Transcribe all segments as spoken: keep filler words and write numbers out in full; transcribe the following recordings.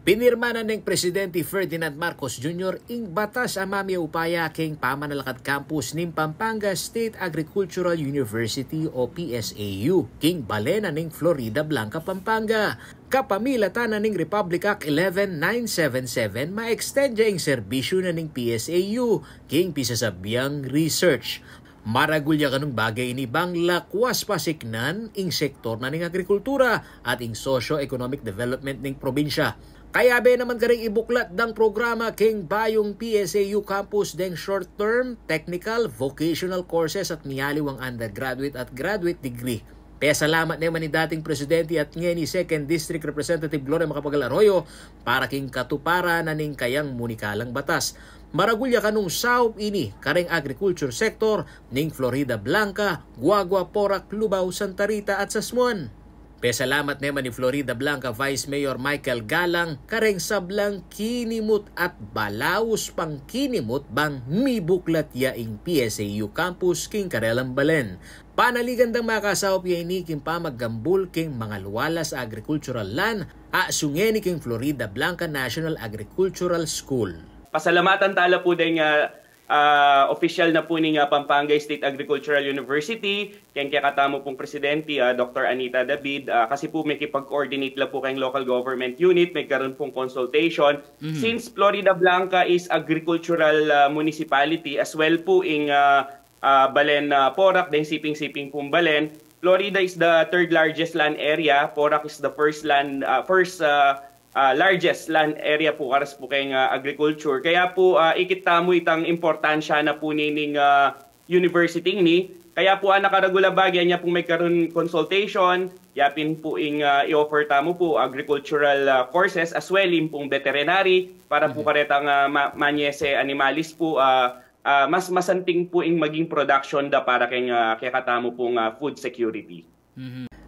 Pinirma na ning Presidente Ferdinand Marcos Junior ing batas a mamiupaya king pamanalakad campus ning Pampanga State Agricultural University o P S A U king balen na ning Floridablanca, Pampanga. Kapamilatan na ning Republic Act eleven nine seven seven, ma-extend ya ing serbisyu na ning P S A U king pisasabiang research. Maragul ya kanung bage ini bang lakwas pasiknan ing sektor na ning agrikultura at ing socio-economic development ning probinsya. Kayabe naman karing ibuklat dang programa king bayung P S A U campus deng short-term, technical, vocational courses at miyaliwang undergraduate at graduate degree. Pesalamat ne man i dating presidente at ngeni Second District Representative Gloria Macapagal Arroyo para king katuparan na ning kayang munikalang batas. Maragul ya kanung saup ini kareng agriculture sector ning Floridablanca, Guagua, Porac, Lubao, Santa Rita at Sasmuan. Pesalamat ne man i Floridablanca Vice Mayor Michael Galang kareng sablang kinimut at balaus pang kinimut bang mibuklat ya ing P S A U campus king karelang balen. Panaligan dang makasaup ya ini king pamaggambul king mangalualas a agricultural land a sungeni king Floridablanca National Agricultural School. Pasalamatan tala pu deng, ah, ah, opisyal na pu ning, ah, Pampanga State Agricultural University, keng kekatamu pung presidente, ah, Doktor Anita David, ah, kasi pu mekipag-coordinate la pu keng local government unit, megkaroon pung consultation. Since Floridablanca is agricultural, ah, municipality, as well pu ing, ah, ah, balen, ah, Porac, deng siping-siping pung balen. Florida is the third largest land area. Porac is the first land, ah, first, ah, ah, largest land area pu karas pu keng, ah, agriculture. Kaya pu, ah, ikit tamu itang importansya na pu nining, ah, university ini. Kaya pu, ah, nakaragul a bage, anya pung megkaroon consultation, yapin pu ing, ah, i-offer tamu pu agricultural, ah, courses as well, ing pung veterinary, para pu karetang, ah, ma-, manyese animalis pu, ah, ah, mas masanting pu ing maging production da para keng, ah, kekatamu pung, ah, food security.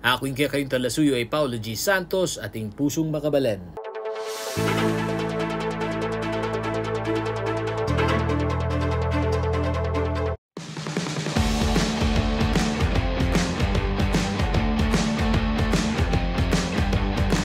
Aku ing kekayung talasuyu ay Paulo G Santos, ating pusung makabalen.